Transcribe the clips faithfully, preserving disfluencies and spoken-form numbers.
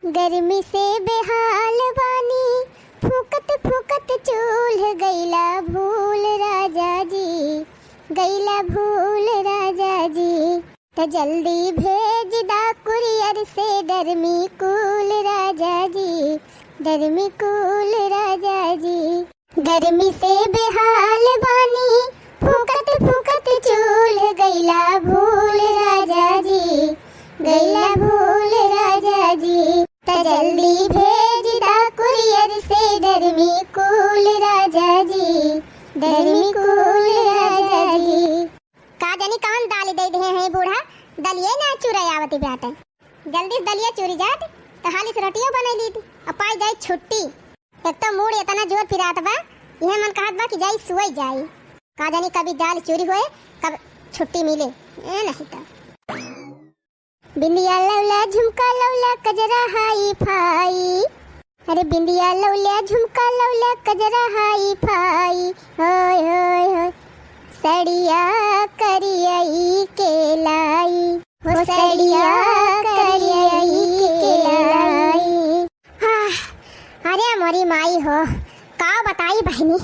गर्मी से बेहाल बानी, फूकत फूकत चूल्ह, गइला भूल राजा जी, गइला भूल राजा जी। त जल्दी भेज दा कुरियर से डर्मी कूल राजा जी, डर्मी कूल राजा जी। गर्मी से बेहाल बानी, फूकत फूकत चूल्ह, गइला भूल राजा जी, गइला भूल राजा जी। त जल्दी भेज दा कुरियर से डर्मी कूल राजा जी, डर्मी कूल राजा जी। का जानी कवन दाल दे दिहे हैं बूढ़ा, दलिये ना चूरा आवती बाटे। जल्दी से दलिया चूरी जात, त हाली से रोटियो बनई लीत, अब पाई जाई छुट्टी। एक तो मूड़ इतना जोर पिरात बा, इहे मन कहत बा कि जाई सुई जाई। का जानी कभी दाल चूरी होए, कब छुट्टी मिले, ए नहीं तो। बिंदिया लौला, झुमका लौला, कजरा हाई फाई। अरे बिंदिया लौला, झुमका लौला, कजरा हाई फाई। होय, होय, होय। सड़िया करियई के लाई। हो सड़िया करियई के लाई। आह, अरे मोरी माई हो, का बताई बहिनी,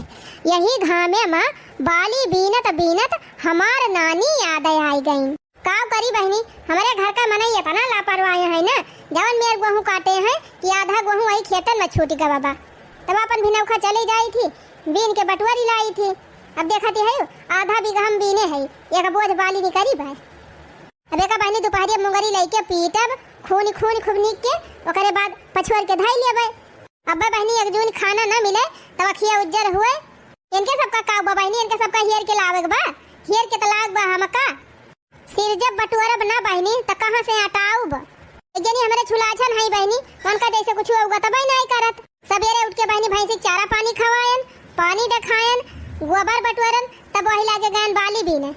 यही घामे मा बाली बीनत बीनत हमार नानी याद आई गई। का करी बहिनी, हमरे घर का मनई इतना लापरवाह है ना, जवन मेर गेहूं काटे हैं कि आधा गेहूं वही खेतन में छूट गवा बा। तब अपन भिनौखा चली जाई थी, बीन के बटुअरी लाई थी। अब देखती है, आधा बीघा हम बीने है, एक बोझ बाली निकरी बा। अब एका बहिनी दुपहरिया मुंगरी लइके पीटब, खून खून खूब नीक के, ओकरे बाद पछुअर के धई लेबे। अब्बे बहिनी एक जून खाना ना मिले, तब अखिया उज्जर हुए। इनके सबका का बा बहिनी, इनके सबका हेर के लावे के बा, हेर के त लाग बा हमका। सिर जब बटुअरब ना बहिनी, त कहाँ से अटाउब? एक जनी हमरे छुलाछन हई बहिनी, उनका जैसे कुछ उगतबे नाई करत। सबेरे उठ के बहिनी भैंसी के चारा पानी खवायन, पानी देखायन, गोबर बटुअरन, तब वही लागे गयन बाली बीने।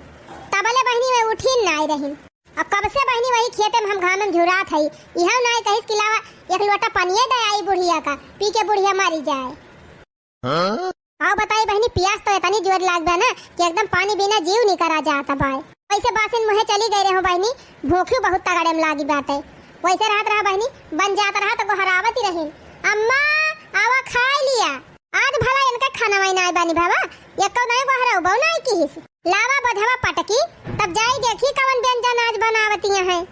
तबले बहिनी वे उठीन नाई रहिन। अब कब से बहिनी वही खेते में हम घामे में झुरात हई, इहौ नाई कहिस कि लावा एक लोटा पनिये दे आई बुढ़िया का, पी के बुढ़िया मरी जाए। हाँ? आओ बताई बहिनी, पियास तो इतनी जोर लाग बा ना कि एकदम पानी बिना जीव निकरा जात बाय। वैसे बासिन मुहे चली गई रहो बहिनी, भूखी बहुत तगड़े में लागी बाटे। वैसे रहत रहा बहिनी, बन जात रहा तो गोहरावत ही रही, "अम्मा, आवा खाई लिया।" आज भला इनका खाना वाई नाई बानी बाबा, एको नाई गोहराऊ बहू नाई किहिस। लावा बधवा पटकी, तब जाई देखी कवन व्यंजन आज बनावतिया हैं।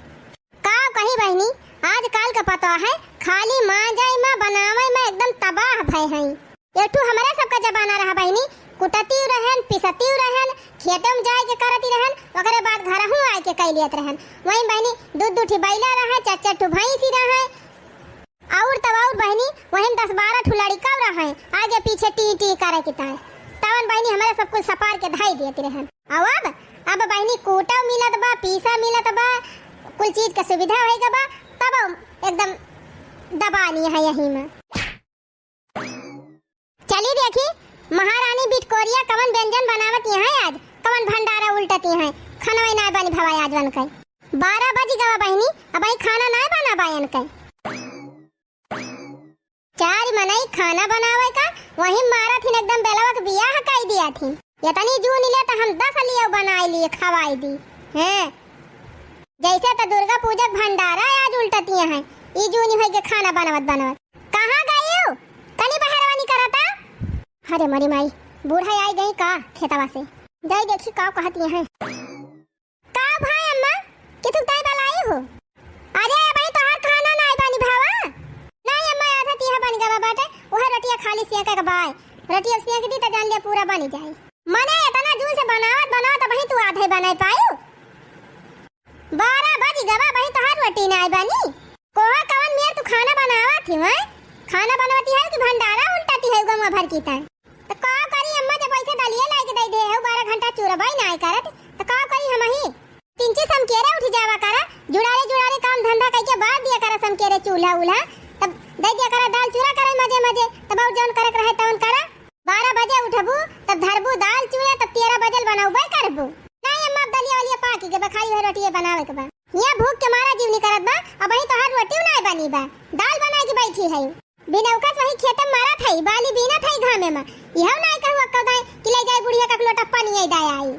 का कही बहिनी, आजकाल के पतोह है, खाली मांजई में, बनावई में एकदम तबाह भय हैं। एक ठू हमरे सबका जमाना रहा बहिनी, कुटतिउ रहन, पिसतिउ रहन, खेते में जाए के करती रहन, ओकरे बाद घरहू आए के कई लेत रहन। वहीं बहिनी दू दू ठी बैला रहे, चार चार ठू भैंसी रहे, और तब और बहिनी वहीं दस बारह ठू लड़िका रहे, आगे पीछे टी टी करे की ताए। तवन बहिनी हमरे सब कुल सपार के धाई देती रहन। अब, अब, अब बहिनी कूटो मिलत बा, पीसा मिलत बा, कुल चीज के सुविधा होई गा बा, तब एकदम दबानी है यही में। चली देखी, महारानी बिटकोरिया कवन व्यंजन बनावत यहाँ आज, कवन भंडारा उल्टत यहाँ, खाना ना बनी भवा आज बन के। बारह बज गवा बहिनी, अबहीं खाना ना बना बा इनके। चार मनई खाना बनावे का, वहीं मारा थिन एकदम बेलवा के बियाह कई दिया थिन। इतनी जून ले तो हम दस लियो बनाई लिए, खवाई दी। हैं? जैसे तो दुर्गा पूजा के भंडारा आज उल्टतिया हैं, ई जूनी होई के खाना बनावत बनावत। कहाँ गई हो? तनी बहरवा निकरता। अरे मरी माई, बूढ़ा आई गई का खेतवा से? जाई देखी का कहती हैं। का भाई अम्मा, किथुक ताई बलाई हो? अरे भाई तोहार खाना नाई बनी भावा। नाई अम्मा, आधा तीहा बन गवा बाटे, वह रोटिया खाली सेके के बाय। रोटिया सेक दी त जान लिया पूरा बनी जाई। मने इतना जून से बनावत बनावत अबहीं तू आधे बनाई पायू? बारह बज गवा, अबहीं तोहार रोटी नाई बनी। कोहा कवन मेर तू खाना बनावत ही, हैं? खाना बनवती है कि भंडारा उल्टती है गंवा भर की ताई? त का करी अम्मा, जब ऐसे दलिया लाइके दे दे है, बारह घंटा चूरबाई नाई करत, त का करी हमही? तिनची समकेरे उठ जावा करा, जुड़ारे जुड़ारे काम धंधा कइके बार दिया करा समकेरे चूल्हा उल्हा, तब दे दिया करा दाल चूरा करे मजे मजे, तब और जौन करे के रहे तौन करा। बारह बजे उठबू, तब धरबू दाल चूरे, तब तेरह बजे बनौबे करबू। नहीं अम्मा, अब दलिया वलिया पाकी के बा, खाली वह रोटिये बनावे के बा। यहाँ भूख के मारा जीव निकरत बा, अबहीं तोहार रोटियो नाई बनी बा, दाल बनाए के बैठी है। बिनौका सही खेते में मारत हई, बाली बीनत हई घामे में। इहौ नाई कहू अक्का दाई कि ले जाई बुढ़िया का लोटा पानी आई दाई आई।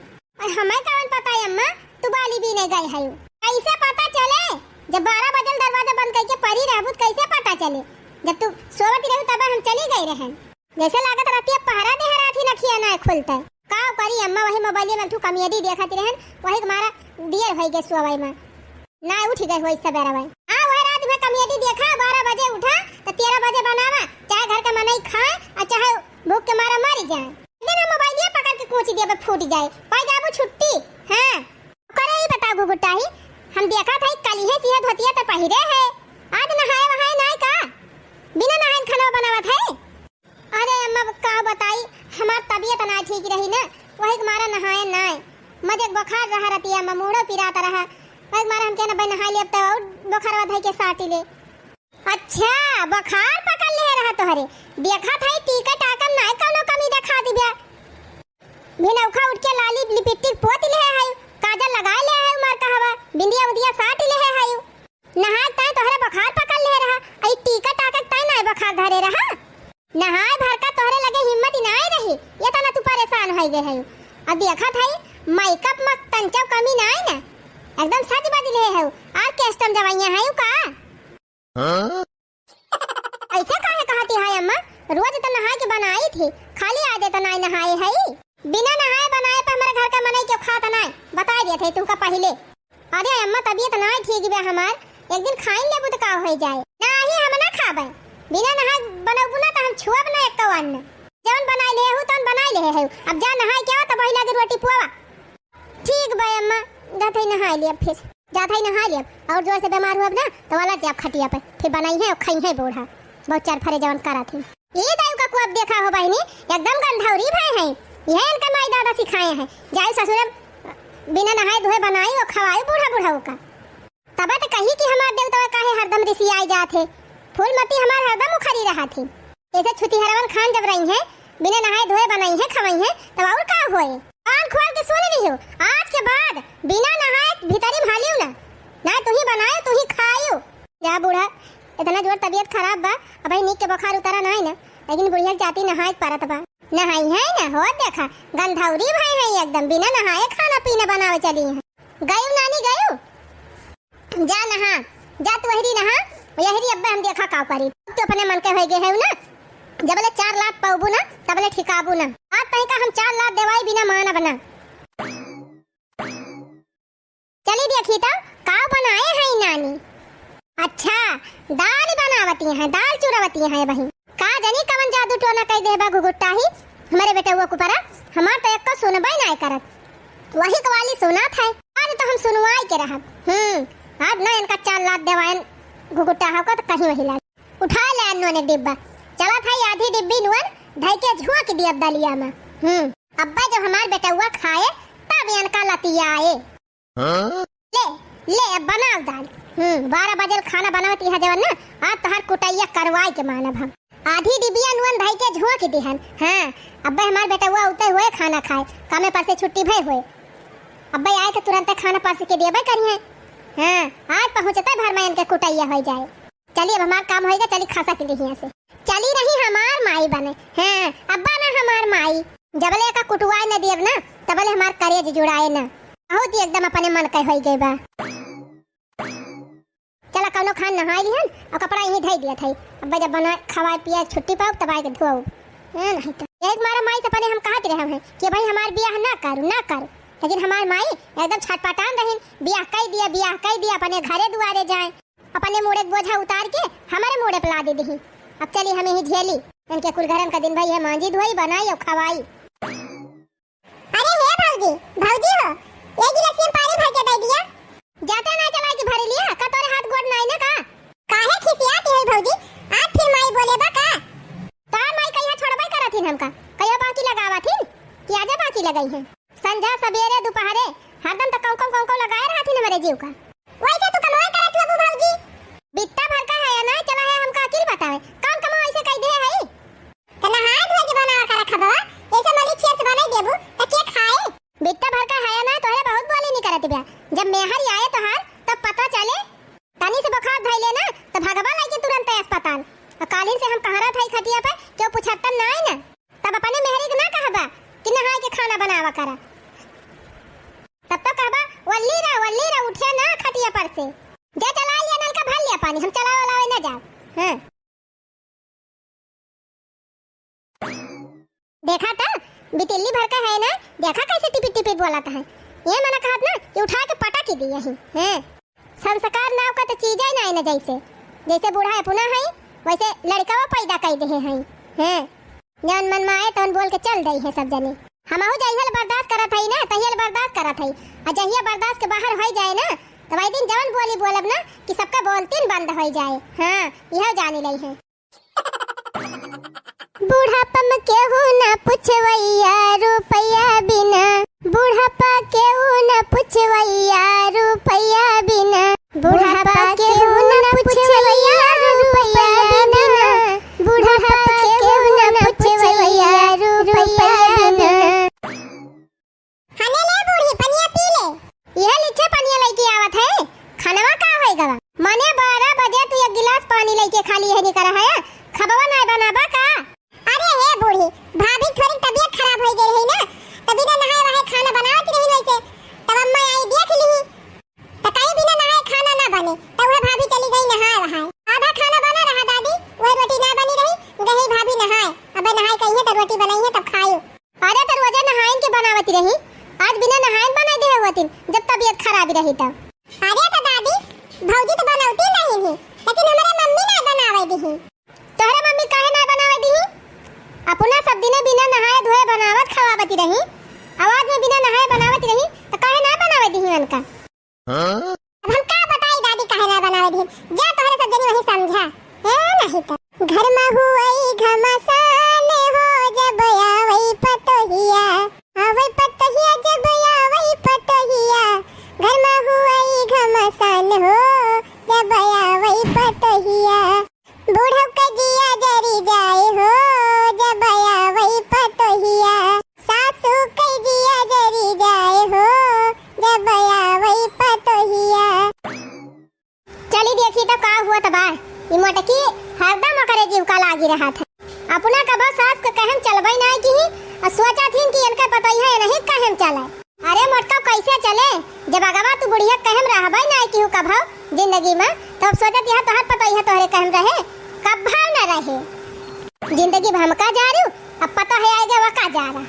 और हमें कवन पता है अम्मा, तू बाली बीने गई हयू। कैसे पता चले? जब बारह बजल दरवाजा बंद कइके परी रहबू त कइसे पता चले? जब तू सोवत रहू तब हम चली गई रहन। जइसे लागत रहती है पहरा दे रहती नखिया ना खुलते। का करी अम्मा, वही मोबाइल में तू कॉमेडी देखत रहन, वही के मारा देर होइ गए सोवै में। ना उठ गए होई सबेरा भाई। हाँ, वह रात में कॉमेडी देखा, बारह बजे उठा, तो तेरह बजे बनावा, चाहे घर का मनई खाए, और चाहे भूख के मारा मर जाए। एक दिन हम मोबाइलिया पकड़ के कूच दिया, फूट जाए, पाई जाबू छुट्टी। हाँ, करे ही बताओ गुगुटाही, हम देखा था कलिहे सिया धोतिया तो पहिरे है, आज नहाए वहाए नाय का? बिना नहाए खाना बनावत है? अरे अम्मा, का बताई, हमार तबीयत ना ठीक रही ना, वही के मारा नहाए नाय। मजे के बुखार रहा रतिया में, मूड़ो पिरात रहा, वही के मारा हम कहना भाई नहाए लेब तो और बुखारवा धई के साटी ले। अच्छा, बुखार पकड़ ले रहा तोहरे, देखा था टीका टाका नाय कौनो कमी देखा दिब्या। भिनौखा उठ के लाली लिपस्टिक पोत ले है, काजल लगा ले है, मार कहवा बिंदिया उदिया साट ले है। नहाए ताई तोहरे बुखार पकड़ ले रहा, अई टीका टाका ताई नाय बुखार धरे रहा। नहाए भर का तोहरे लगे हिम्मत ही नाय रही, ये तना तू परेशान होइ गए है। अब देखा था मेकअप में तंचव कमी नाय ना, एकदम सज बज ले है। और कस्टम दवाइयाँ है का? हाँ? ऐसे काहे कहती है अम्मा? रोज तो नहाए के बनाई थी, खाली आज तो नाय नहाए है। बिना नहाए बनाए पे हमारे घर का मनई के खात नाय, बताई दिया था तुमका पहले। अरे अम्मा, तबीयत नाय ठीक बा हमार, एक दिन खाइन लेबू तो का होइ जाए? नाही, हम ना खाबे, बिना नहाए बनबू ना तो हम छुअब ना एको अन्न। जौन बनाई ले हूँ तौन बनाई ले है, अब जा नहाए के आओ तब वही लागे रोटी पुआवा। ठीक बा अम्मा, जात हई नहाए लियब फिर। जात हई नहाए लियब, और जोर से बीमार हुअब ना, तो वाला जाब खटिया पे, फिर बनाई है और खाई है बूढ़ा। बहुत चार फरे जवन करा थी। ये दाऊ का कुआब देखा हो बहिनी, एकदम गंधौरी भए हैं। यह इनका माई दादा सिखाए हैं। जाई ससुरे बिना नहाए धोए बनाई और खवाई बूढ़ा बूढ़ा का। तबे तो कही कि हमार देवतवा काहे हरदम रिसियाई जात है। फूलमती हमार हरदम उखरी रहा थी। ऐसे छुतिहरवन खान जब रही हैं, बिना नहाए धोए बनई हैं, खवई हैं, तब और का होए? कान खोल के सुन लियो, आज के बाद बिना नहाए भीतरी में हालियो ना, ना तू ही बनायो, तू ही खायो। जा बूढ़ा, इतना जोर तबीयत खराब बा, अबही नीक के बुखार उतरा नाई ना, लेकिन बुढ़िया के जाती नहाए के परत बा। नहाई है ना, हो देखा, गंधौरी भए हैं एकदम, बिना नहाए खाना पीना बनावे चली हैं। गयू नानी गयू? जा नहा, जा तू यहरी नहा, यहरी अब्बे हम देखा का करी। तू अपने मन के होइ गए है ना, जबले चार लात पाबू ना, तबले ठिकाबू ना। आज तहीं का हम चार लात देवाई बिना मानब ना। चली देखी तो का बनाए हैं नानी। अच्छा, दाल बनावती हैं, दाल चुरवती हैं बहिन। का जानी कवन जादू टोना कई देबा घुघुट्टा ही हमरे बेटउआ के ऊपरा, हमार तो एको सुनबे नाय करत। वही कवाली सुनात है, आज तो हम सुनवाई के रहब। हम्म, आज ना इनका चार लात देवायन घुघुट्टा हो को तो कहीं वही लाग। उठा ले नून एक डिब्बा, चला था आधी डिब्बी नून धई के झोंक दिया दलिया में। हम्म, अब्बा जब हमार बेटउआ खाए तब इनका लतियाए। हाँ? ले, ले, अब बनाओ दाल। हम्म, बारह बजल खाना बनावत यहाँ जवन ना, आज तोहार कुटैया करवाई के मानब हम। आधी डिबिया नून धई के झोंक दिहन। हाँ, अब्बे हमार बेटउआ उते हुए खाना खाए, कामे पर से छुट्टी भय हुए। अब्बे आए तो तुरंते खाना परस के देबे करिहे। हाँ, आज पहुँचते भर में इनके कुटैया होइ जाए। चली, अब हमार काम होइगा, चली खसा के लिए हियाँ से। चली रही हमार माई बने। हाँ, अब्बा ना हमार माई। जबले का कुटुआए न दियब ना, तबले हमार करेज जुड़ाए ना। बहुत ही एकदम अपने मन के होई गई बा। चला कौनो खान नहाए लिहन और कपड़ा यहीं धई दिया था। अब्बा जब बना खवाए पिए छुट्टी पाओ तब आए के धोओ। हाँ, नहीं तो एक मारा माई से पहले हम कहत रहे हैं कि भाई हमार बियाह ना करू, ना करू। लेकिन हमार माई एकदम छटपटान रहीन, बियाह कई दिया, बियाह कई दिया, अपने घरे दुआरे जाए। अपने मूड़े के बोझा उतार के हमारे मूड़े पे लादे दिही। अब चली हम यही झेली। इनके कुल घरन का दिन भई है मांजी धोई, बनाई और खवाई। अरे हे भौजी, भौजी हो, ये गिलासिया में पानी भर के दे दिया। जाते ना चला के भर लिया, का तोरे हाथ गोड़ नाई ना का? काहे खिसियाती है भौजी? आज फिर माई बोले बा का? तार माई कहिया छोड़बे करत हिन हमका, कहिया बाकी लगावत हिन कि आजे बाकी लगई है। संझा सबेरे दुपहरे हरदम त कौं कौं कौं कौं लगाए रहत हिन हमरे जीव का। वैसे तू कमाई करत बाबू भौजी। बित्ता भर का है या ना चला है हमका अकील बतावे। कौन कमाई से कह दे है? त नहाए धोए के बनावा करा खबवा। ऐसे मली छेस बनाई देबू त के खाए? बित्ता भर का है या ना तोहरे बहुत बोली नहीं करत ब्या। जब मेहर आए तोहार तब पता चले। तनी से बुखार धइले ना त भगवा लाइके तुरंत अस्पताल। आ कालिन से हम कहाँ रहत हई खटिया पे, क्यों पूछत नाई ना। तब अपने मेहरी के ना कहबा कि नहाए के खाना बनावा करा। तब तो कहबा, "वल्ली रा, वल्ली रा, उठे ना, खट देखा त, बिटिल्ली भर का है ना, देखा कैसे टिपिट टिपिट बोलत है। ये मना कहत ना कि उठा के पटक ही दी यहीं, हैं? संस्कार नाव का तो चीज है ना, ना जैसे, जैसे बूढ़ा अपना है, वैसे लड़कवा पैदा कर दे हैं, हैं? जौन मन में आए तौन बोल के चल दई है सब जने। हमहू जहियल बर्दाश्त करत हई ना, तहियल बर्दाश्त करत हई। आ जहिया बर्दाश्त के बाहर होई जाए ना, तो वही दिन जौन बोली बोलब ना कि सबका बोलतीन बंद होई जाए। हाँ, यह जानी लई है। बुढ़ापा में केहू ना पूछवैया रुपया बिना, बुढ़ापा केहू ना पूछवैया रुपया बिना, बुढ़ापा केहू ना पूछवैया रुपया बिना, बुढ़ापा केहू ना पूछवैया रुपया बिना। हने ले बूढ़ी, पनिया पी ले। यह लिच्छे पनिया लइके आवत है, खनवा का होई गवा? मने बारह बजे तू एक गिलास पानी लइके खाली है निकर है, खबवा नाय बनाबा का? अरे हे बूढ़ी, भाभी थोड़ी तबीयत खराब होई गई रही ना, तभी ना नहाए वहाए खाना बनावत रही वैसे, तब अम्मा आई देख ली, तो कहीं बिना नहाए खाना ना बने, तो वह भाभी चली गई नहाए वहाए। आधा खाना बना रहा दादी, वह रोटी ना बनी रही, गई भाभी नहाए, अबे नहाए कहीं है तो रोटी बनाई है तब खायो। अरे, त रोजे नहाइन के बनावत रही, आज बिना नहाइन बनाई देहे होतिन, जब तबीयत खराब रही तब। अरे त दादी, भौजी त बनौती नहीं ही, लेकिन हमरे मम्मी ना बनावे दिही। तोहरे मम्मी काहे ना बनावे दिही? अपना सब दिने बिना नहाए धोए बनावत खवावत रही, आवाज में बिना नहाए बनावत रही, त काहे ना बनावे दिही उनका? हाँ? अब हम का बताई दादी काहे ना बनावे दिहिन, जा तोहरे सब जनी वही समझा। ए नहीं तो। घर में हुई घमासान हो जब आवई पतोहिया, आवई पतोहिया जब आवई पतोहिया, घर में हुई घमासान हो जब आवई पतोहिया। बूढ़ऊ के जिया जरी जाए हो, जब आवई पतोहिया। सासू के जिया जरी जाए हो, जब आवई पतोहिया। चली देखी तो का हुआ त बा। ई मोटकी हरदम ओकरे जीव का लागी रहत है। अपना कबो सास के कहम चलबई नाय की, और सोचत हिन कि इनके पतोहिया नहीं कहम चले। अरे मोटका, कैसे चले? जब अगवा तू बुढ़िया कहम रहबे ना केहू कभव जिंदगी में, तो अब सोचत यह तोहर पतोहिया तोहरे कहम रहे, कभव न रहे। जिंदगी भमका जा रही, अब पता है आएगा वका जा रहा।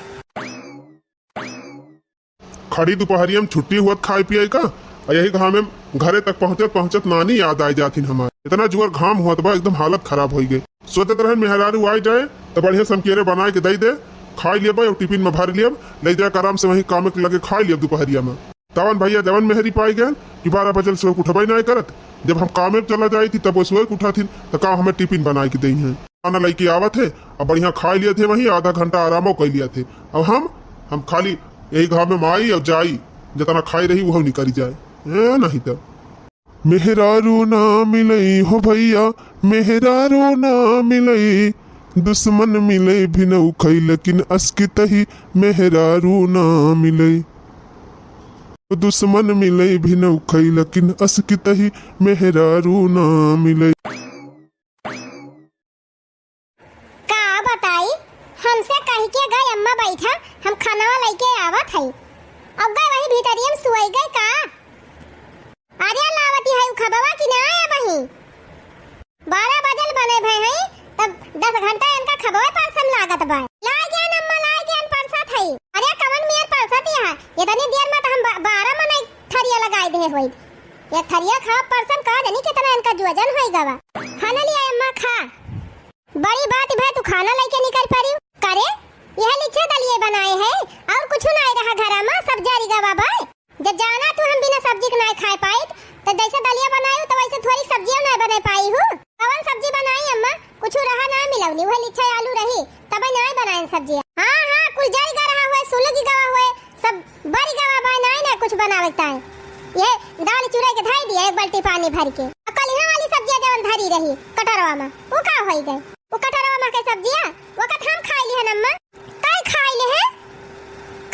खड़ी दुपहरिया में छुट्टी हुअत खाए पिए का, और यही घामे में घरे तक पहुँचत पहुँचत नानी याद आए जाथिन हमार। इतना जुअर घाम हुअत बा, एकदम हालत खराब होई गई। सोचत रहन मेहरारू आइ जाए, त बढ़िया समकेरे बनाए के दइ दे, खाइ लेब अउर टिफिन में भर लेब, लइ जाए आराम से वहीं काम के लगे खाइ लेब दुपहरिया में। तवन भइया जवन मेहरी पाइ गएन कि बारह बजल सोए के उठबइ नाहीं करत, जब हम कामे पे चला जाइत ही तब वो सोए के उठत हीं, त का हमें टिफिन बनाए के दइहैं। खाना लइके आवत है, अब बढ़िया खाइ लेत है वहीं, आधा घंटा आरामो कइ लेत है। अब हम, हम खाली यही घामे में आई अउर जाई, जतना खाइ रही उहउ निकरि जाए, ए, नाहीं त। मेहरारू ना मिलई हो भइया, मेहरारू ना मिलई, दुस्मन मिलई भिनऊ खई, लेकिन असकितही मेहरारू ना मिलई। दुस्मन मिलई भिनऊ खई, लेकिन असकितही मेहरारू ना मिलई। का बताई, हमसे कहि के गए, "अम्मा बैठा, हम खानवा लइके आवत हई।" अब गए वही भीतरिया में सुअई गए का? अरे लावती है उ खबवा कि ना आया वही? बारह बजल बने भए हई, तब दस घंटा इनका खबवे परसम लागत बा। लाइ गएन अम्मा, लाइ गएन परसत हई। अरे कवन मेर परसत यहाँ, इतनी देर में तो हम बा-, बारह मनई थरिया लगाइ देहे होई। एक थरिया खाब परसम, का जानी कितना इनका जोजन होई गवा। खाना लिया अम्मा, खा। बड़ी बात भए तू खाना लइके निकल पड़ी। करे, यह लिच्छे दलिये बनाए है अउर कुछ नाहीं रहा घरा में, सब जरि गवा बा। जब जाना तू हम बिना सब्जी के नाहीं खाए पाइत, तो जैसे दलिया बनायू तो वैसे थोड़ी सब्जियां नाहीं बने पाई हूँ। कवन सब्जी बनाई अम्मा, कुछ रहा नाहीं मिलौनी, वह लिच्छे आलू रही, तब नाहीं बनाए सब्जियां। हाँ, हाँ, कुछ जरि गा रहा हुए, सुलग गवा हुए, सब बरि गवा बा, नाहीं ना कुछ बनावे के ताई। ये दाल चुरा के धइ दिया एक बाल्टी पानी भरि के। आ कलिहा वाली सब्जिया जवन धरी रही कटरवा में, उ का होई गए? उ कटरवा में के सब्जिया, वकत हम खाइ लिहन अम्मा। काई खाइ लिहे?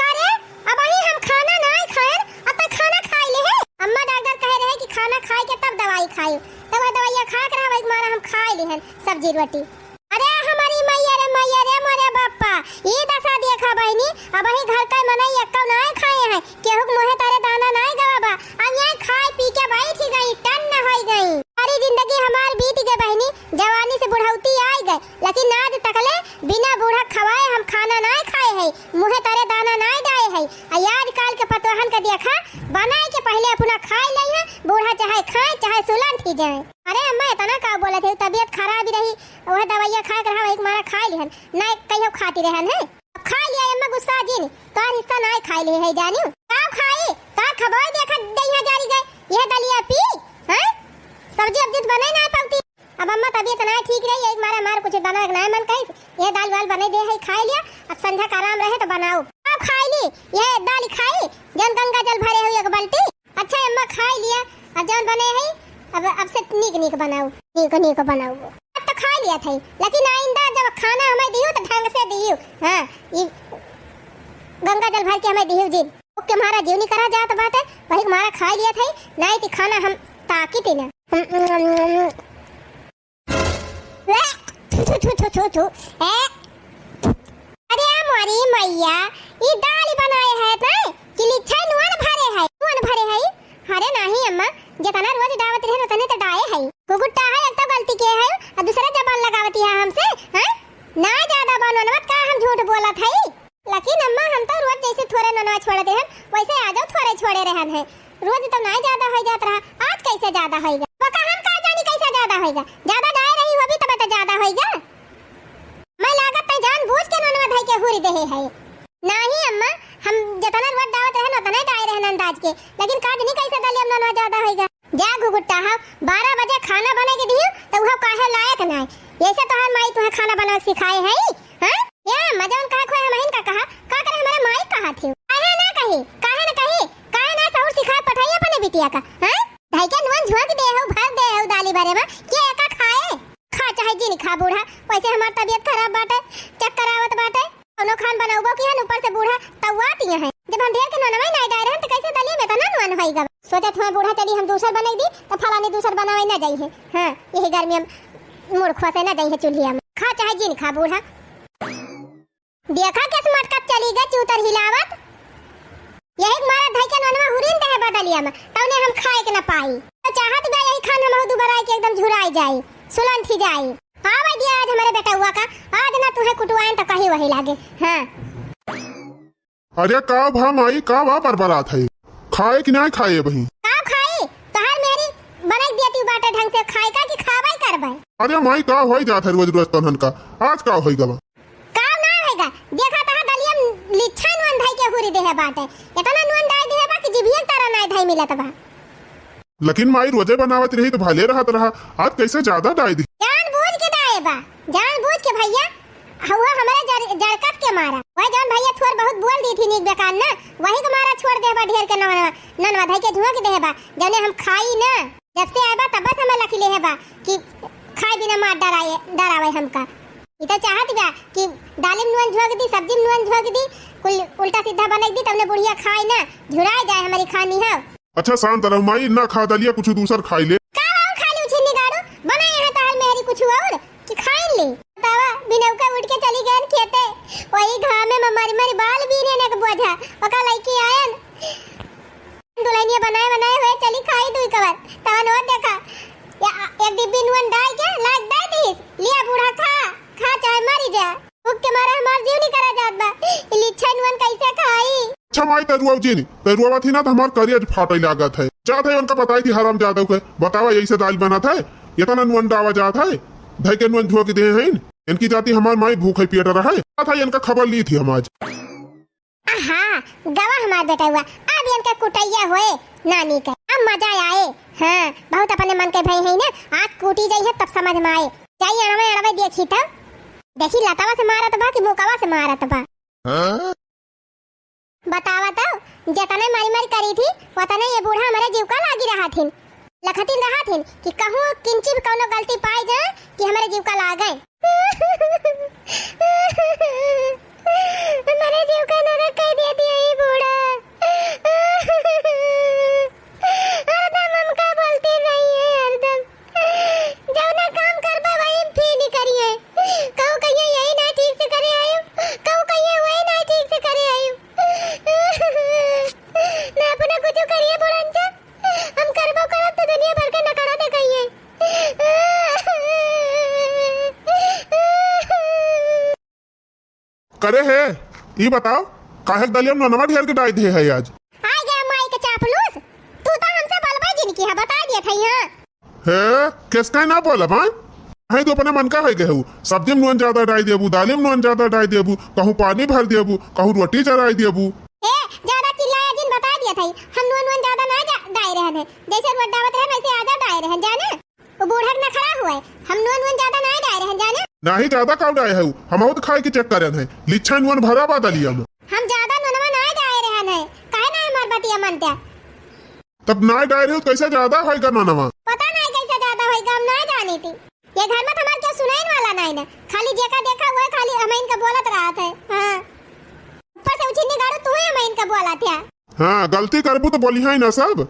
करे, अबहीं हम खाना नाहीं खाएन, अब तक खाना खाइ लिहे। अम्मा डॉक्टर कहे रहे कि खाना खाइ के तब दवाई खाई, तब वह दवाइया खाए के रहा, वही मारा हम खाइ लिहन सब्जी रोटी। अरे हमारी मैया रे, मैया रे, मोरे बापा, ई दशा देखा बहिनी, अबहीं घर का मनई एक्कउ नाहीं खाए हैं, केहू के मुँहे तारे दाना नाहीं गवा बा, अब यहाँ खाए पी के बैठ गई, टन्न होइ गई। सारी जिंदगी हमार बीत गए बहिनी, जवानी से बुढ़ौती आइ गए, लेकिन आज तकले बिना बूढ़ा खवाए हम खाना नाहीं ओहे दवाइया खाए के रहा, वही के मारा खाए लिहन, ना कहियो खाती रहन है। अब खाए लिया अम्मा, गुस्सा जिन, तोहर हिस्सा ना खाए लिहे है जानियो। का खाई, का खबोई देखा दहिया जारी गए, यह दलिया पी, हैं? सब्जी उब्जी तो बने ना पावती। अब अम्मा तबियत ना ठीक रही, यही मारे हमार कुछ बनावे के ना मन कहिस, ये दाल वाल बने दे है, खाए लिया। अब संझा का आराम रहे तो बनाओ। अब खाए ली, ये दाल खाई, जौन गंगा जल भरे हुई एक बाल्टी। अच्छा अम्मा, खाए लिया, अब जौन बने है, अब, अब से नीक नीक बनाओ, नीक नीक बनाओ। अब तो खाए लिया था, लेकिन आइंदा जब खाना हमें दियो तो ढंग से दियो। हाँ, ई गंगा जल भर के हमें दियो जी। ओके, हमारा जीव नहीं करा जात बाटे, वही हमारा खाए लिया था, नहीं तो खाना हम ताकी थी ना। थू, थू, थू, थू, थू। ए? अरे मोरी मैया, ई दाल बनाए है ना कि लिच्छा नून भरे है, नून भरे है? अरे नाही अम्मा, जितना रोज डावत रहे उतने तो डाए है। गुगुट्टा है, एक तो गलती के है, और दूसरा जबान लगावती है हमसे, हैं? ना ज्यादा बनवन मत का, हम झूठ बोलत है। लेकिन अम्मा, हम तो रोज जैसे थोड़े ननवा छोड़े रहन, वैसे आजो थोड़े छोड़े रहन है। रोज तो नाई ज्यादा होई जात रहा, आज कैसे ज्यादा होइगा? तो का हम का जानी कैसे ज्यादा होइगा? ज्यादा डाए रही होबी तब तो ज्यादा होइगा। मैं लागत तै जानबूझ के ननवा धई के हुरी देहे है। नाही अम्मा, हम जितना रोज डावत रहन उतना ही डाए रहन अंदाज के, लेकिन का जानी कैसे दलिया में ननवा ज्यादा होइगा। जा घुघुट्टा हव, बारह बजे खाना बने के दिहु, त उहव काहे लायक नाय। ऐसे तोहार माई तुहे खाना बनावे के सिखाए है, हाँ? या मजवन कहा खोए हमहिन का कहा, का करे हमारे माई कहा थी? काहे ना कही, काहे ना कही, काहे ना सहूर सिखाए पठाई अपने बिटिया का, हाँ? धई के नून झोंक दे हव, भर दे हव दाली बरे में, के एका खाए? खा चाहे जिन खा बूढ़ा, वैसे हमार तबियत खराब बाटे, चक्कर आवत बाटे। कौनो खान बनउबो किहन, ऊपर से बूढ़ा तउआत इहाँ है। जब हम ढेर के नोनवाई नाई डाए रहन, त कैसे दलिया में इतना नोन होई गवा? सोचत हुआ बूढ़ा चली हम दूसर बनई दी, त फलानी दूसर बनावे न जाई है। हाँ, यही गर्मी हम मूड़ खोसे न जाई है चूल्हिया में। खा चाहे जिन खा बूढ़ा। देखा किस मटकत चली गए चूतर हिलावत। यही के मारा धई के नोनवा हुरिन दे है बदलिया में, तौने हम खाए के न पाई। तो चाहत बा यही खान हम दुबराई के एकदम झुराई जाई, सुलंठी जाई। आवे दिया आज हमारे बेटउआ का, आज ना तुहे कुटुआइन तो कहीं वही लागे। हाँ। अरे का भा माई, का बा बरबरात है? खाए कि ना खाए बही? का खाई? तोहार मेरी बनाई दिया तू बाटे ढंग से, खाए का कि खावाई करबे? अरे माई, का होई जात है रोज रोज तनहन का? आज का होई गवा? का ना होई गा? देखा तहा दलिया में लिच्छा नून धई के हुरी देहे बाटे। इतना नून डाई देहे बा कि जिभिया तारा नाई धई मिलत बा। लेकिन माई रोजे बनावत रही तो भले रहत रहा, आज कैसे ज्यादा डाई दी? जानबूझ के डाए बा, जानबूझ के भैया, हुआ हमारे जर-, जरकस के मारा। वह जौन भैया थोर बहुत बोल दी थी नीक बेकार ना, वही के मारा छोड़ दे बा ढेर के ननवा, ननवा धई के झोंक दे बा, जौने हम खाई ना। जब से आए बा तब से हमें लखी ले है बा कि खाए बिना मार डराए, डरावे हमका। ई तो चाहत बा कि दालिम नून झोंक दी, सब्जी में नून झोंक दी, कुल उल्टा सीधा बनाई दी, तबने बुढ़िया खाए ना, झुराए जाए हमारी खानी है। अच्छा शांत रहो माई, ना खा दलिया, कुछ दूसर खाई ले। का और खा ली उछिन्नी गाड़ू? बनाए हैं तोहर मेहरी कुछ और कि खाइन ले? बतावा, बिनौका उठ के चली गए खेते, वही घामे में मरी मरी बाल बीने ने के बोझा, ओका लइके आयन। दुल्हनिया बनाए बनाए हुए चली खाई दुई कवर, तवन हो देखा, या एक डिब्बी नून डाल के लाग दे दीस, लिया बूढ़ा खा, खा चाहे मरी जा। भूख के मारे हमार जीव नहीं करा जात बा। ई लिच्छा नून कैसे खाई? अच्छा माई, तरुआ जी नहीं, तरुआ थी ना तो हमार करेज फाटे लागत है। जात है उनका बताई थी हराम जादव के, बतावा यही से दाल बनत है, इतना नून डावा जात है, धई के नून झोंक दे हैं। इनकी जाती हमार माई भूखे पेट रहे, जात है इनका खबर ली थी हम आज। आहा, गवा हमार बेटउआ, अब इनका कुटैया होए नानी के, अब मजा आए। हाँ, बहुत अपने मन के भई है ना, आज कूटी जाई है तब समझ में आए। जाई अड़वे अड़वे देखी तब, देखी लतावा से मारत बा कि मुकवा से मारत बा। हाँ? बतावा तो, जतने मारी मारी करी थी, वतने ये बूढ़ा हमारे जीव का लागी रहा थिन। लखतिन रहा थिन कि कहूँ किंची भी कौनो गलती पाई जाए कि हमारे जीव का लागे। हमारे जीव का नरक कह दिया थी ये बूढ़ा। हरदम हमका बोलती रही है, हरदम। जौना काम करबा वही में फील करिए। कहू कहिए यही ना ठीक से करे आयो, कहू कहिए वही ना ठीक से करे आयो। ना अपना कुछ करिए बोलन जा, हम करबो करब तो दुनिया भर के नखरा देखाइए। करे है, ई बताओ, काहे के दलिया में ननवा ढेर के डाई दे है आज? आ गया माई के चापलूस, तू तो हमसे बलबे जिन की है, बता दिया था यहाँ। हे, किसका ना बोलब, हाँ? है तो अपने मन का होइ गए हउ, सब्जी में नून ज्यादा डाइ देबू, दाली में नून ज्यादा डाइ देबू, कहूँ पानी भर देबू, कहूँ रोटी चढ़ाइ देबू। ए, ज्यादा चिल्लाया जिन, बताइ दिया थई, हम नून वून ज्यादा नाहीं जा-, डाइ रहन है, जैसे रोज डावत रहन वैसे आजा डाइ रहन, जाने? वो बूढ़ा के नखड़ा हुआ है, हम नून वून ज्यादा नाहीं डाइ रहन, जाने? नाहीं ज्यादा काउ डाइ हउ, हमहू तो खाइ के चेक करन है, लिच्छा नून भरा बा दलिया में। हम ज्यादा नूनवा नाहीं डाइ रहन है, काहे नाहीं हमार बतिया मनत्या? तब नाहीं डाइ रहे हो, कैसे ज्यादा होइगा नूनवा? पता नाहीं कैसे ज्यादा होइगा, हम नाहीं जानी थी। ये घर में तो हमार केउ सुनइन वाला नाहीं ना, खाली जेका देखा हुआ है, खाली हमइन का बोलत रहत है। हाँ। ऊपर से उछिन्नी गाड़ू, तू ही हमइन का बोलत है। हाँ, गलती करबू तो बोलिहैं ना सब।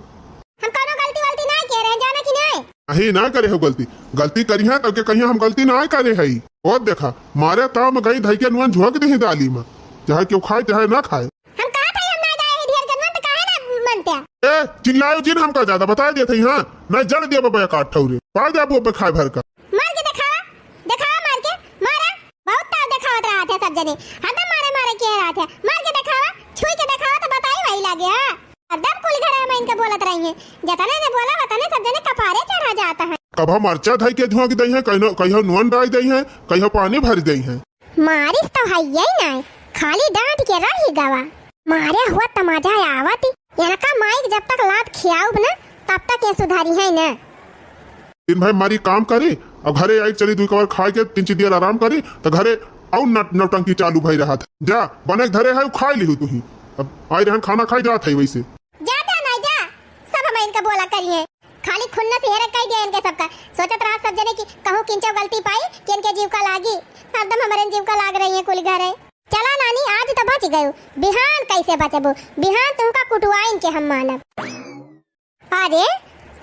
हम कउनो गलती वलती नाहीं किहे रहन, जाना कि नाहीं? अही नाहीं करे हो गलती, गलती करिहैं तो के कहिहैं हम गलती नाहीं करे हई। और देखा, मारे ताव में गई धई के नून झोंक दिही दाली में, चाहे केउ खाए चाहे ना खाए। हम कहा थई हम नाहीं डाए ही ढेर के नून, तो काहे ना मनत्या? ए, चिल्लायो जिन हमका ज्यादा, बताइ देत हई, हाँ? नाहीं जड़ दिया बबे काट ठौरे, पा जाबू अबे खाए भर का। मार के देखावा, देखावा मार के, मारा। बहुत ताव देखावत रहत है सब जने, हरदम मारे मारे किहे रहत है। मार के देखावा, छुई के देखावा तो बताई वही लागे, हाँ? हरदम कुल घरे हमइन का बोलत रही है, जतने ने बोला वतने सब जने कपारे चढ़ा जात है। कभो मरचा धई के झोंक दइहैं, कहियो, कहियो नून डाइ दइहैं, कहियो पानी भर दइहैं। मारिस तो हइये नाहीं, खाली डांट के रहि गवा। मारे हुआ तमाजा आवत, इनका माई के जब तक लात खियाउब ना, तब तक ये सुधारिहैं ना। दिन भर मरी काम करी और घरे आई चली दुइ कवर खाइ के तीन चार दिन आराम करी, तो घरे अउर नट-, नौटंकी चालू भई रहत। जा, बने के धरे है, उ खाइ लिहू तुही। अब आई रहन खाना खाइ जात है वैसे। जा, जा, नाहीं जा, सब हमइन का बोला करिहैं। खाली खुन्नस हेरे कइ दिया इनके सबका। सोचत रहत सब जने कि कहूँ किंचो गलती पाई कि इनके जीव का लागी। हरदम हमरे जीव का लाग रही है कुल घरे। चला नानी, आज तो बच गयू, बिहान कैसे बचबू? बिहान तुमका कुटुआइन के हम मानब। अरे,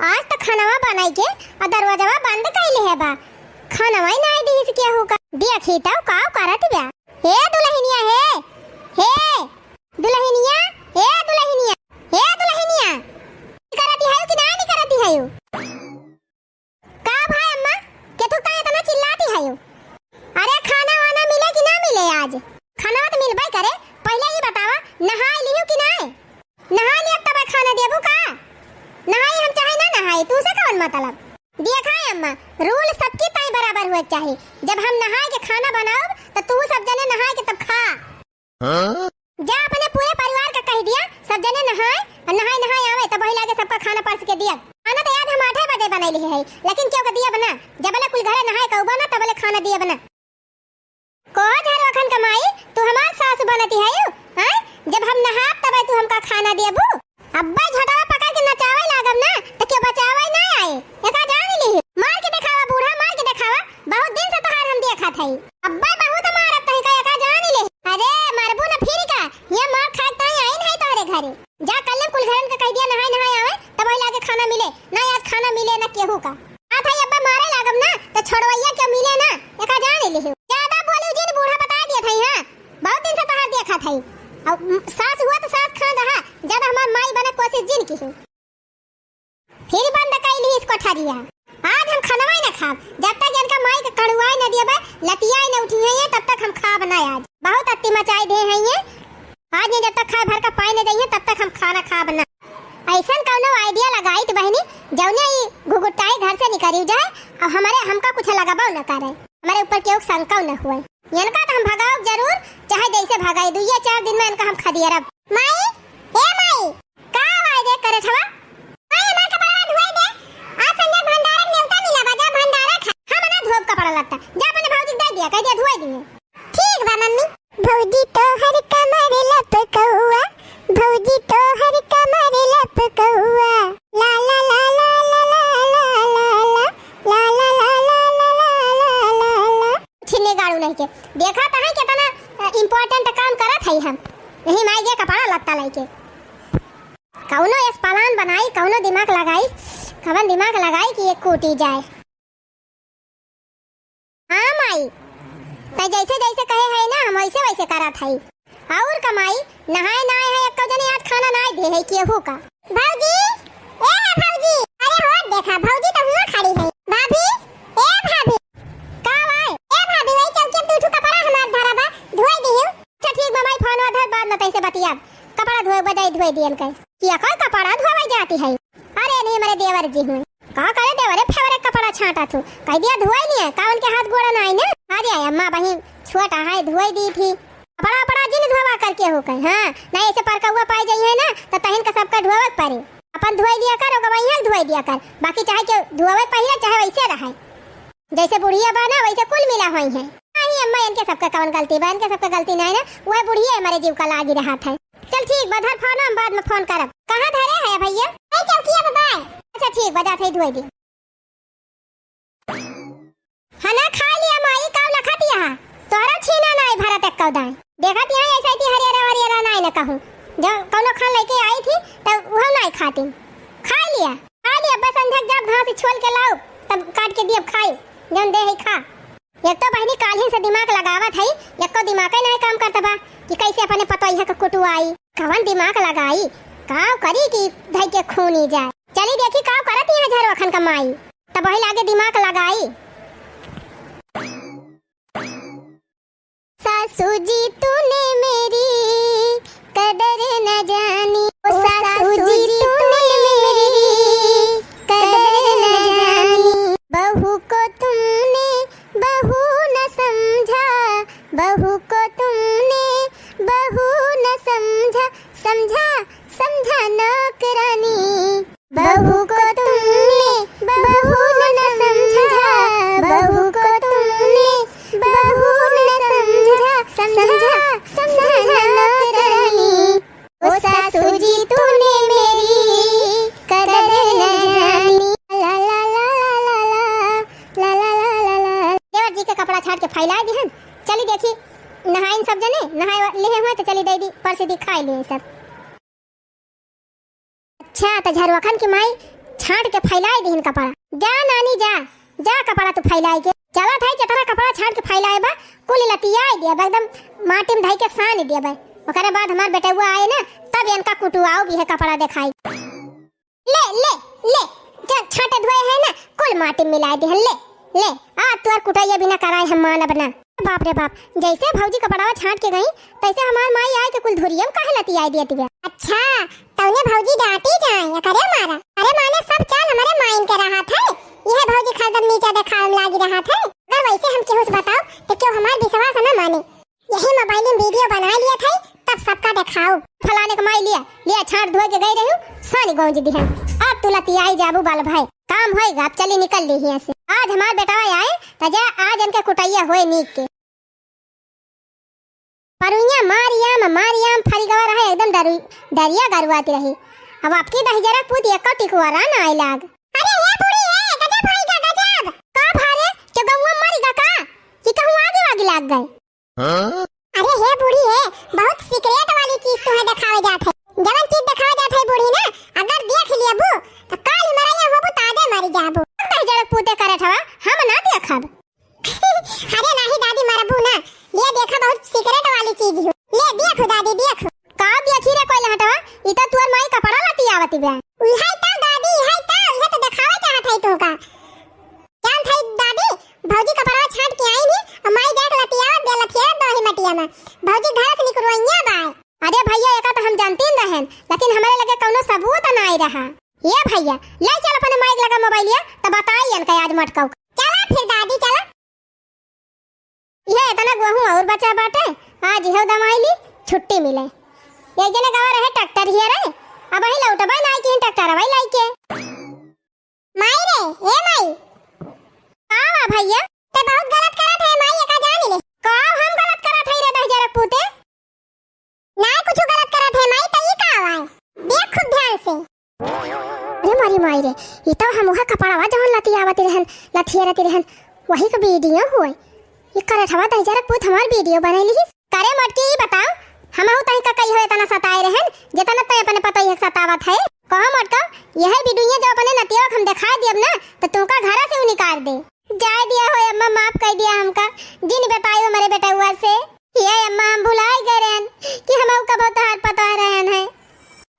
आज तो खानवा बनाई के आ दरवाजवा बंद कइ लिहे बा। खानवा ही नाहीं दिहिस केहू का। देखी तो काव करत बा। हे दुलहिनिया, हे, हे दुलहिनिया, हे दुलहिनिया, हे दुलहिनिया। निकरती हयू कि नाहीं निकरती हयू? का भाई अम्मा, केथू का इतना चिल्लाती हयू? अरे खाना वाना मिले कि ना मिले आज? खाना तो मिलबे करे, पहिले ई बतावा नहाइ लिहू कि नाहीं? नहाइ लिया तब खाना देबू का? नहाई हम चाहे ना नहाई, तू से कौन मतलब? देखा है अम्मा, रूल सबकी ताई बराबर हुए के चाही। जब हम नहाए के खाना बनाउब तो तू सब जने नहाए के तब खा। हाँ? जा अपने पूरे परिवार का कहि दिया, सब जने नहाए और नहाए नहाए आवे, तब वही लागे सबका खाना परस के दिया। खाना तो आज हम आठे बजे बनाई लिहे है, लेकिन केहू का दिया बना, जबले कुल घरे नहाए का उबा ना, तबले खाना दिया बना। को झरवाखन का माई, तू हमार सास बनती है यू, हाँ? जब हम नहाब तबे तू हमका खाना देबू? अब्बे झोटवा पकड़ के नचावे लागब ना, तो केहू बचावे ना आए। एका जान ली, मार के देखावा बूढ़ा, मार के देखावा, बहुत दिन से तोहार हम देखत हई। अब्बे बहुत मारब तही का, एका जान ले। अरे मारबू ना फिर का, ये मार खाए ताई आइन है तोहरे घरे। जा कल्ले कुल घरन का कहि दिया नहाए नहाए आवे, तब वही लागे खाना मिले, ना आज खाना मिले ना केहू का। आ भाई अब्बे मारे लागब ना, तो छोड़वैया के मिले ना, एका जान ले। ज्यादा बोलू जिन बूढ़ा, बता दिया था, हाँ बहुत दिन से तोहार देखत हई। और सास हुआ तो सास खान रहा, ज्यादा हमार माई बने कोशिश जिन की। फिर बंद कइली इस कोठरिया। आज हम खानवा ही ना खाब, जब तक इनका माई के कड़ुआई न दियबे, लतियाई न उठी है, तब तक हम खाब ना आज। बहुत अत्ती मचाई दे हैं ये। आज ये जब तक खाए भर का पाई न दइहे, तब तक हम खाना खाब ना। ऐसन कौनो idea लगाई तो बहिनी, जौने ई घुघुटाई घर से निकरी जाए और हमारे, हमका कुछ लगाबो न करे, हमारे ऊपर केहू शंका न हुए। इनका तो हम भगाओ जरूर, चाहे जैसे भगाई, दुइये चार दिन में इनका हम खदियरब। माई, ए माई, का आवाज दे करे छवा? माई, हमार कपड़ा धोए दे। आज संझा भंडारा के नेवता मिला बा, जा भंडारा खा। हम ना धोब कपड़ा लत्ता, जा अपने भौजी के दे दिया, कह दिया धोए दिए। ठीक बा मम्मी। भौजी तोहर कमर लपकौआ, भौजी तोहर कमर लपकौआ। ला ला ला ला। छिन्नी गाड़ू नहीं के। देखा तो है कितना, अ, important काम करत है हम। यही माई के कपड़ा लत्ता लेके। कौनो एस plan बनाई, कौनो दिमाग लगाई, कवन दिमाग लगाई कि ये कूटी जाए। हाँ माई, तै जैसे जैसे कहे है ना, हम वैसे वैसे करत है। और का माई, नहाए ना आए है, एक्को जने आज खाना ना दे है केहू का। भौजी, ए भौजी, अरे हो देखा, भौजी तो हुआ खड़ी है। भाभी, ए भाभी। का भाई? ए भाभी, वही चौकी में दू ठो कपड़ा हमार धरा बा, धोए दियो। अच्छा ठीक बा माई, फोन धर, बाद में तैसे बतियाब। कपड़ा धोए बजाई धोए दियन के। किया कोई कपड़ा धोवे जाती है? अरे नहीं, हमारे देवर जी हुए। का करे देवरे फेवरे कपड़ा छांटा थू, कह दिया धुआई लिया, का उनके हाथ गोड़ा ना आई ना? अरे अम्मा बहिन, छोटा है, धुआई दी थी। कपड़ा, कपड़ा जिन धोवा करके हो कहीं, हाँ, ना ऐसे परकौआ पाए जाई है ना, तो तहिन का सबका धोवे के पड़े। अपन धोई लिया कर, ओकर वहीं धोई दिया कर, बाकी चाहे के धोवे पहिरा, चाहे वैसे रहे। जैसे बुढ़िया बा ना, वैसे कुल मिला होई है। नहीं अम्मा, इनके सबका कवन गलती बा, इनके सबका गलती नहीं ना, वह बुढ़िया हमारे जीव का लागी रहत है। चल ठीक बा, धर फोन, हम बाद में फोन करब। कहाँ धरे है भैया? ए चौकिया पे बा। अच्छा ठीक बा, जात है धोई दी। हना खा लिया माई, काव लखत यहाँ? तोहरा छीना नाई भरत एक्कौ दाई। देखत यहाँ ऐसा थी हरियरा वरियरा नाई न कहूँ। जो कौनो खान लेके आई थी, तब वह नाई खाती। खा लिया, खा लिया, बस अंधक जब घास छोल के लाओ, तब काट के दियब खाई, जौन दे है खा। एक तो बहिनी काल्हिन से दिमाग लगावत है, एको दिमागे नाई काम करत बा कि कैसे अपने पतोहिया के कुटुआई। कवन दिमाग लगाई, काव करी कि धई के खूनी जाए। चली देखी काव करत यहाँ झरवखन का माई। तब वही लागे दिमाग लगाई। सासू जी तूने मेरी कदर न जानी, ओ सासू जी तूने मेरी कदर न जानी। बहू को तुमने बहू न समझा, बहू को तुमने बहू न समझा, समझा, समझा नौकरानी। बहू को तुमने बहू न समझा, बहू को तुमने बहू न समझा, समझा, समझा नौकरानी। ओ सासू जी तूने मेरी कदर न जानी। ला, ला, ला। देवर जी के कपड़ा छाट के फैला दिहन। चली देखी, नहाइन सब जने, नहाए लिहे हुए तो चली दे दी, परसी दी, खाए लिए सब। अच्छा, त झरवखन की माई छाट के फैलाए दिहिन कपड़ा। जा नानी जा, जा कपड़ा तू फैलाए के। चलत है, जितना कपड़ा छाट के फैलाए बा, कुल लतियाए दिया बा, एकदम माटी में धई के सान दिया बा। ओकरे बाद हमार बेटउआ आए ना, तब इनका कुटुआओ भी है कपड़ा दिखाई। ले, ले, ले, जा छाटे धोए है ना, कुल माटी में मिलाए दिहन, ले। ले, आ तोर कुटैया बिना कराए हम मानब ना। बाप रे बाप, जैसे भौजी कपड़वा छांट के गई, तैसे हमार माई आए के कुल धुरियम काहे लतियाए दियत बिया। अच्छा, तौने भौजी डांटी जाए, एकरे मारा। अरे माने सब चाल हमरे माइन के रहत है। यह भौजी हरदम नीचा देखावे में लागी रहत है। अगर वैसे हम केहू से बताओ, तो क्यों हमार विश्वास न माने। यही मोबाइल में वीडियो बना लिया था, तब सबका देखाओ। फलाने के माई लिया, लिया छांट धोए के गई रही, सानी गौंज दिहन। अब तू लतियाई जाबू बाल भाई, काम होएगा, अब चली निकल ली हियां से। आज हमार बेटवा आए, त जा आज इनके कुटैया होए नीक के। परुइया मारियाम, मारियाम फरिगवा रहे, एकदम डरु-, डरिया गरुआती रही। अब आपकी दहिजरा पूत एको टिकुआरा ना आए लाग। अरे हे बूढ़ी हे, गजब होइगा, गजब। का भारे, के गौवा मरिगा का? कि कहूँ आगे वागे लाग गए? हाँ? अरे हे बूढ़ी हे, बहुत सीक्रेट वाली चीज तुम्हें देखावे जात है। जवन चीज देखावे जात है बूढ़ी ना, अगर देख लियबू, तो काल ही मरैया होबू, ताजे मरी जाबू। दहिजरा पूते करे ठवा, हम ना देखब। अरे नाही दादी, मरबू ना। ले देखा, बहुत सीक्रेट वाली चीज हो। ले देखो दादी, देखो। का देखी रे कोई लहटवा? ई तो तुअर माई कपड़ा लतियावत बा। इहाई तो दादी, इहाई तो, इहे तो देखावे चाहत है तोहका। जानत है दादी, भौजी कपड़वा छांट के आई नी, और माई देख लतियावत बा, लतियावत बा वही मटिया में। भौजी घर से निकरवइया बा। अरे भैया, एका तो हम जानती न रहन, लेकिन हमारे लगे कौनो सबूत नाई रहा। ये भैया, ले चल अपने माई के लगा मोबाइलिया, तो बताई इनका आज मटकाऊ। चला फिर दादी, चला। ये इतना गोहूं और बचा बाटे, आज इहो दमाई ली, छुट्टी मिले। एक जने गवा रहे ट्रैक्टर हिया रहे, अब वही लौटबे नाई की ट्रैक्टर वही लाई के। माई रे, ए माई। का बा भैया? ते बहुत गलत करत है माई, एका जान ले। का हम गलत करत है रे दहिजरा पूते? ना कुछ गलत करत है माई, त ई का आवाए? देख खूब ध्यान से। अरे मारी माई रे, ई तो हम उहे कपड़वा जवन लतियावत रहन, लथियारत रहन, वही का वीडियो हुए। ई करठवा दहिजरा पूत हमार वीडियो बनैली ही। करे मोटकी, ई बताओ, हमहू तही का कई हो इतना सताए रहन, जितना तय अपने पतोहिया के सतावत है। कहो मोटका, यह वीडियो जब अपने नतिया के हम दिखाई दियब ना, तो तुमका घरा से उ निकाल दे। जाए दिया हो अम्मा, माफ कर दिया हमका, जिन बताई हमरे बेटउआ से। ये अम्मा, हम भुलाई गए रहन कि हम कबो तोहार पतोह रहन है।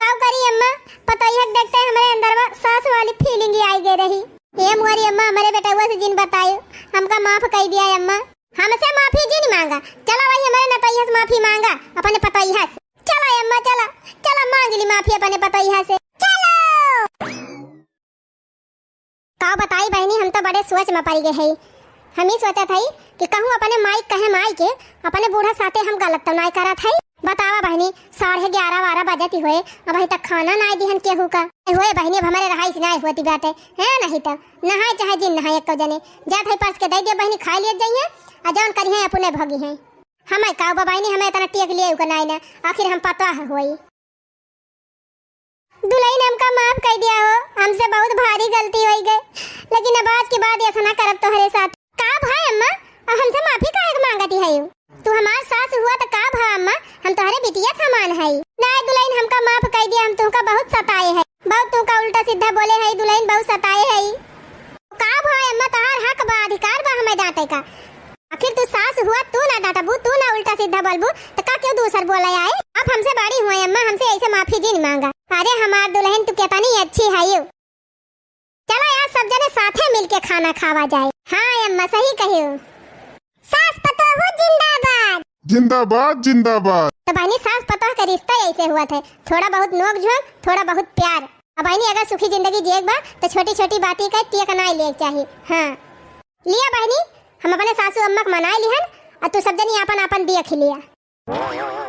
का करी अम्मा, पतोहिया के देखते हमरे अंदर में सास वाली फीलिंग आई गई रही। ये मोरी अम्मा, हमरे बेटउआ से जिन बताई, हमका माफ कर दिया अम्मा। हमसे माफी जिन मांगा, चला वही हमरे नतोहिया से माफी मांगा, अपने पतोहिया से। चला अम्मा, चला, चला मांग ली माफी अपने पतोहिया से, चला। का बताई बहिनी, हम तो बड़े सोच में पड़ गए हई। हम ही सोचत हई कि कहूँ अपने माई कहे माई के, अपने बूढ़ा साथे हम गलत तो नाई करत हई। बतावा बहिनी, साढ़े ग्यारह बारह बजत ही होए, अबहीं तक खाना नाई दिहन केहू का। होए बहिनी, अब हमरे रहाइस नाई होती बाटे, हैं? नहीं तो नहाए चाहे जिन नहाए एको जने। जात हई परस के दे दे बहिनी, खाई लिए जाइए, आ जौन करिहैं अपने भोगिहैं। हमें का बा बहिनी, हमें इतना टेक लिए का नाई ना, आखिर हम पतोह होई। दुलहिन, हमका माफ कइ दिया हो, हमसे बहुत भारी गलती होइ गए, लेकिन अब आज के बाद ऐसा ना करब तोहरे साथ। का भा अम्मा, अब हमसे माफी काहे के मांगती है? तू हमार सास हुआ त का भा अम्मा, हम तोहरे बिटिया समान है। नाय दुलहिन, हमका माफ कइ दिया, हम तुमका बहुत सताए है, बहुत तुमका उल्टा सीधा बोले है दुलहिन, बहुत सताए है। का भा अम्मा, तोहार हक बा, अधिकार बा हमें डांटे का। आखिर तू सास हुआ, तू ना डांटबू, तू ना उल्टा सीधा बोलबू, त का केहू दूसर बोले आए? अब हमसे बड़ी हुआ अम्मा, हमसे ऐसे माफी जिन मांगा। अरे हमार दुलहिन, तू कितनी अच्छी है यू। चला यार, सब जने साथे मिलके खाना खावा जाए। हाँ अम्मा, सही कहियो। सास पतोहू जिंदाबाद। जिंदाबाद, जिंदाबाद। तो बहिनी, सास पतोह के रिश्ता ऐसे हुआ थे, थोड़ा बहुत नोक झोंक, थोड़ा बहुत प्यार। अब बहिनी, अगर सुखी जिंदगी जिएक बा, तो छोटी छोटी बाती का टेक नाई लेक चाही। हाँ लिया बहिनी, हम अपने सासू अम्मा के मनाए लिहन, और तू सब जनी आपन आपन देख लिया।